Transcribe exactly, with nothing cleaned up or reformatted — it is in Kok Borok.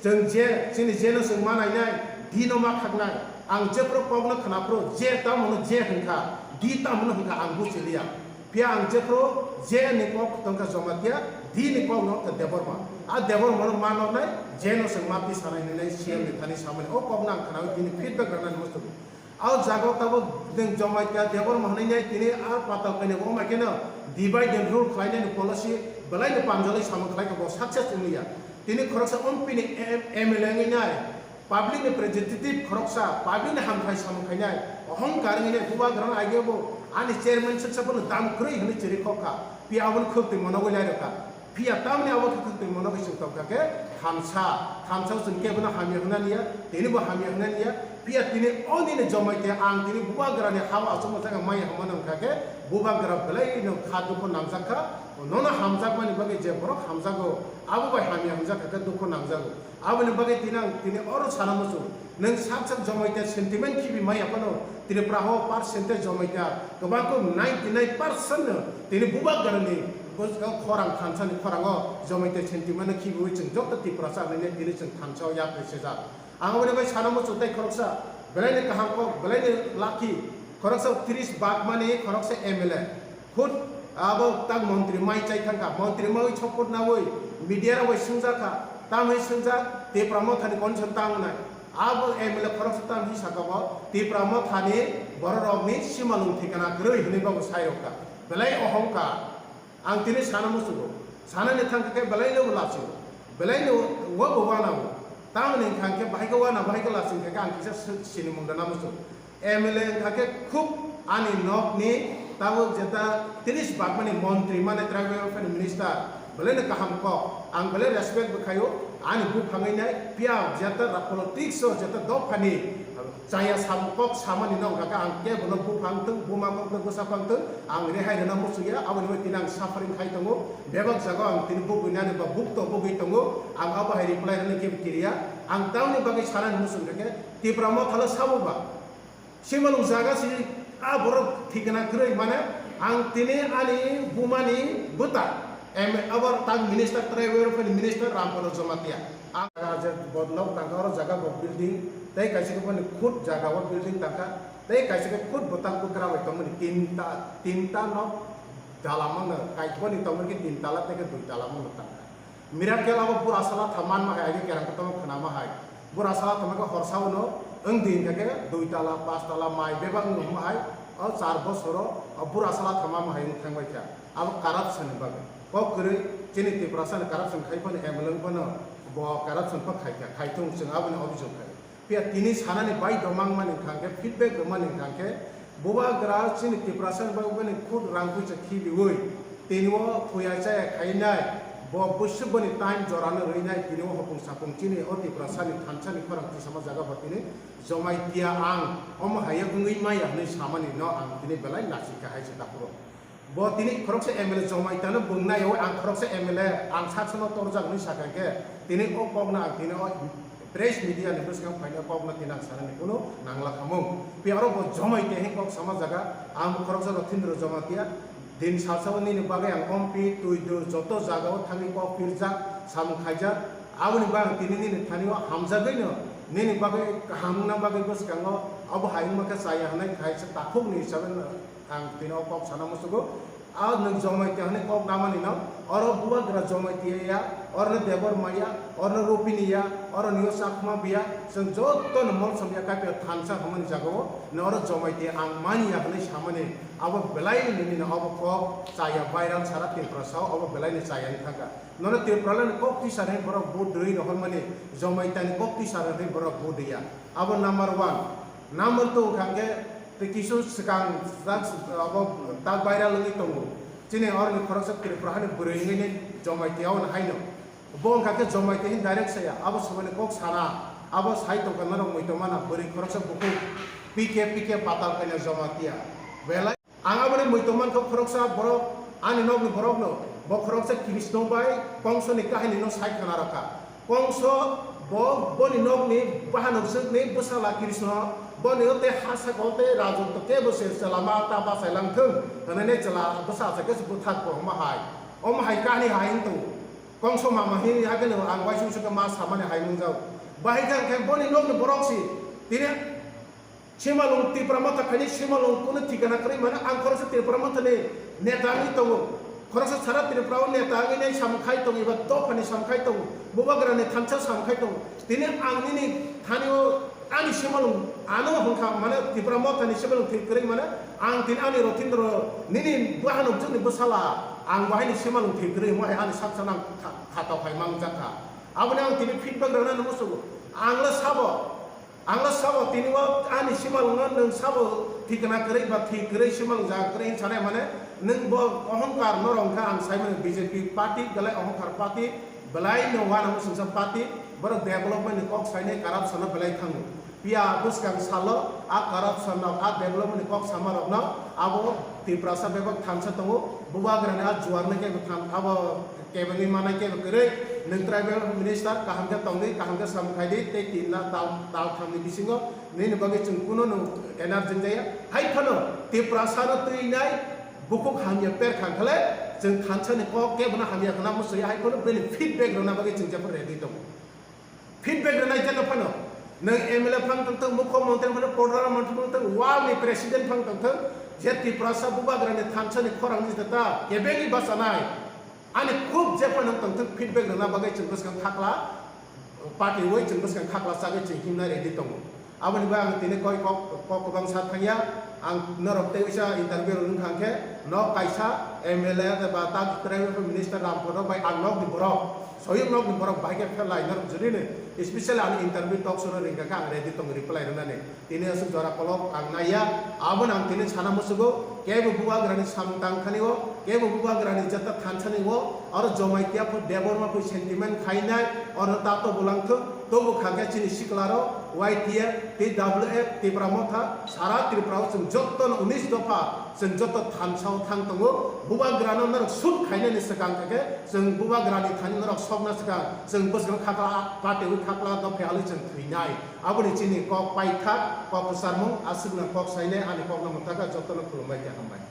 Chwng je, chini je no chwng ma nainai, di no ma khaknai. Ang jephru kok no khna phru, je tamo no je hwnkha, di tamo no hwnkha ang buchi liya. Phiya ang jephru je ni kok tongkha Jamatia, di ni kok no kha Debbarma. A Debbarma no ma noknai, je no chwng ma pi sanai hinwi C M ni thani samani. O kok no ang khnawi bini feedback rwnani muchungo. A jaga o tabuk nwng Jamatia Debbarma hinwi nai tini a patal kainwi bo ma kheno divide and rule khlainani policy belai ni panjalai samung khlai kha bo success wngya. Tini khoroksa M P ni M L A wngwi nai, public ni representative khoroksa, public ni hamkrai samung khainai, ohongkar wngwi nai, bubagra no aigebo ani chairman swksa bono dam kwrwi hinwi chiri khok kha. Phiya aboni khwk twi monogwi nai rwkha. Phiya tamni abo khe khwk twi monogwi chwng tongkha khe thansa, thansa o chwng kebono hamya hwnna niya, tinibo hamya hwnna niya. Phiya tini o nini Jamatia ang tini bubagra ni ha o achukma jaga maya hwnmano wngkha khe bubagra belai no kha dukho nangjak kha. Nono hamjakmani bagwi je borok hamjago, abo bai hamya hwnjak kha khe dukho nangjago. Aboni bagwi tini ang tini oro sana muchung, nwng sak sak Jamatia sentiment khibi maya phano Tripura o percentage Jamatia kwbang kuk ninety nine percent no tini bubagra ni bwskango khorang thansa ni khorang o Jamatia sentiment no khibiwi chwng joto Tiprasa hinwi tini chwng thansa o yak bai sejak. Ang aboni bai sana muchung tei khoroksa belai ni kaham kok, belai ni lucky, khoroksa tris bak mani khoroksa M L A. Khud abo tak montri mai chai thangkha, montri mai chokput nawi media rok bai swngjak kha, tamwi swngjak Tipra Mothani condition tang wngnai. Abo M L A khoroksa tamhi saka bo Tipra Mothani borok rokni simalung thikana kwrwi hinwi bobo sai rok kha. Belai ohongkha. Ang tini sana muchungo, sanani thangkha khe belai no lachio, belai no wo bo wana o. Tamoni wngkha khe bahai khe wana, bahai khe lachio khe ang kisa sinimung dana muchung. M L A wngkha khe khub ani nokni tabuk jeta tris bakmani montri mane tribal welfare minister belai no kaham kok, ang belai respect bo khaio ani buphangwi nai. Phiya jeta ra politics o jeta dophani chaya sam kok samani no wngkha khe ang kebono buphang thung, buma kok thung, bwsa phang thung, ang rehai rwna muchungya, aboni bai tini ang suffering khai tongo, bebak jaga ang tini bugwi nani ba bukto bugwi tongo, ang abo hai reply rwna kebo kiriya. Ang tamoni bagwi sanani muchung khe Tipra Mothalo sabo ba Simalung jaga si a borok thikna kwrwi mane ang tini ani bumani bwta M abo tak minister tribal welfare minister Rampada Jamatia. Ang je bo nok tangka oro jaga bo building tei kaisa khe boni khud jaga o building tangka tei kaisa khe khud bwtak bwkra bai tongmani tinta tinta nok dala mano kai boni tongmani khe tin tala tei khe dui tala mano tangka. Miracle abo bura sala tha manma hai, aini kerang kotorma khnama hai. Bura sala tha manka horsa uno, wng di hwnkha khe dui tala, pas tala mai bebak wng hwnma hai, o char bosoro o bura sala tha manma hai wng thang bai kha. Abo corruption ni bagwi. Kok kwrwi chini Tiprasa ni corruption khai phano M L A wng phano bo corruption pha khai kha, khai thung chwng aboni obijog khai. Phiya tini sanani bai domang mani wngkha khe, feedback rwmani wngkha khe, bubagra chini Tiprasa ni bagwi bini khud rang puisa khibiwi tini o thuya chaya khainai, bo bwswk boni time jorano rwinai, tini o hopung sapung chini o Tiprasa ni thansa ni khorang tisama jaga bo tini Jamatia ang omo hai wngwi maya hwnwi samani no ang tini belai lachikha hai se takhuk rok. Bo tini khoroksa M L A Jamatia no bung nai o, ang khoroksa M L A, ang sak sano torjak hwnwi sakha khe, tini o kokno ang tini o press media ni bwskango phaina kokno tini ang sanani kunu nangla khamung. Pi oro bo Jamatia hin kok sama jaga, ang bo khoroksa Rothindra Jamatia, din salsa o nini bagwi ang ompi, twi, dui joto jaga o thangwi kok pirjak, samung khaijak, aboni bagwi tini nini thani o hamjagwi no, nini bagwi kaham wngna bagwi bwskango abo hai wngma khe chaya hwnwi kaisa takhuk ni hisabe no. Ang tini o kok sana musugo, a nwng Jamatia hwnwi kok namani no, oro bubagra Jamatia ya, oro no Debbarma ya, oro no Rupini ya, oro ni o Chakma biya, chwng joto no molsom ya kapya thansa hwnmani jaga o, no oro Jamatia ang mani ya hwnwi samani, abo belai ni nini no abo kok chaya viral sara Tripura sao, abo belai ni chaya ni thangka. Nono Tripura ni kok tisa ni borok vote rwi rohormani, Jamatia ni kok tisa ni borok vote ya. Abo number one. Number two wngkha khe tei kisu swkang tak abo tak viral wngwi tongo. Chini oroni khoroksa Tripura hani bwrwi wngwi ni Jamatia o haino. Bo wngkha khe Jamatia hin direct saya. Abo swmani kok sana. Abo sai tongkha norok muitomana bwrwi khoroksa bukhuk P K P K patal kaina Jamatia. Belai Ang aboni muitu mankha khoroksa borok, ani nokni borokno, bo khoroksa Krishna bai Kongsoni kahinino sai khna rwkha. Kongso bo boni nokni bahanok jwkni bwsala Krishna, boni o tei ha saka o tei rajotw kebo se chwla ma ta bachai lang thung, hwnwi chwla bwsa achai khe se bwthak bo omo hai. Omo hai kahini hai wng tongo. Kongso mama hini hakhe no ang waisung sukha ma samani hai nungjao. Bahai khe ang khe boni nokni borok si. Tini Simalung Tipra Motha khaini Simalung kunu thikana kwrwi mano, ang khoroksa Tipra Motha ni neta wngwi tongo. Khoroksa sara Tripura o neta wngwi nai samung khai tongo, eba dophani samung khai tongo, bubagrani thansa samung khai tongo. Tini ang nini thani o ani Simalung ano hwnkha mano Tipra Motha ni Simalung thwi kwrwi mano, ang tini ani Rothindro nini bwhanok jwkni bwsala ang bo haini Simalung thwi kwrwi mo hai ani sak sana ang kha-, khatok hai mangjak kha. Aboni ang tini feedback rwna nungwi sugo. Ang le sabo, ang le sabo tini o ani Simalung no nwng sabo thikna kwrwi ba thwi kwrwi Simalung jaga kwrwi hinwi sanai mane nwng bo ohongkar norok kha ang sai mano B J P party belai ohongkar party belai no uanamo singsa party borok development ni kok sainai corruption no belai thango. Piya bwskang salo a corruption rok, a development ni kok sama rok no abo Tiprasa bebak thansa tongo, bubagrani a juar no kebo than-, abo kebengwi manai kebo kwrwi. Nwng tribal minister kaham khe tongdi, kaham khe samung khaidi, tei tin lakh tal, tal thamni bisingo nini bagwi chwng kuno nwng energy jaya. Hai phano Tiprasa no twi nai bukhuk hamya per kha khle chwng thansa ni kok kebo no hamya khna musuya, hai phano bini feedback rwna bagwi chwng jephru ready tongo. Feedback rwnai jeno phano nwng M L A phang tongthok, mukho montri phano, prodhan montri phang tongthok, world ni president phang tongthok, je Tiprasa bubagrani thansa ni khorang ni jeta kebengwi bachanai ani khuk je phano tongthok feedback rwna bagwi chwng bwskang khakla party wi chwng bwskang khakla chagwi chwng himna ready tongo. Aboni bagwi ang tini koi kok, kok kwbang sa thangya, ang norok tei uisa interview rwna thang khe nok kaisa M L A ba tak tribal minister Rampada bai ang nokni borok Soyung nokni borok bahai khe phelai norok jodi ni special ani interview talk show no ringkha khe ang ready tongo reply rwnani. Tini aswk jora kolok ang naiya, abono ang tini sana musugo, kebo bubagrani samung tang thani o, kebo bubagrani jeta than thani o, oro Jamatia pho Debbarma pho sentiment khainai, oro tato bolangthok, tobo kha khe chini sikla rok Y T F, T W F, Tipra Motha, sara Tripura o chwng jotto no unis dopha, chwng jotto thansa o thang tongo, bubagrano norok sut khainani swkang khe, chwng bubagrani thani norok sokna swkang, chwng bwskango khakla, pateui khakla, dophai alwi chwng thwinai. Aboni chini kok paithak, kok kwcharmung, aswkno kok sainai, ani kokno mwthakha, jotono khulumbai khe hambai.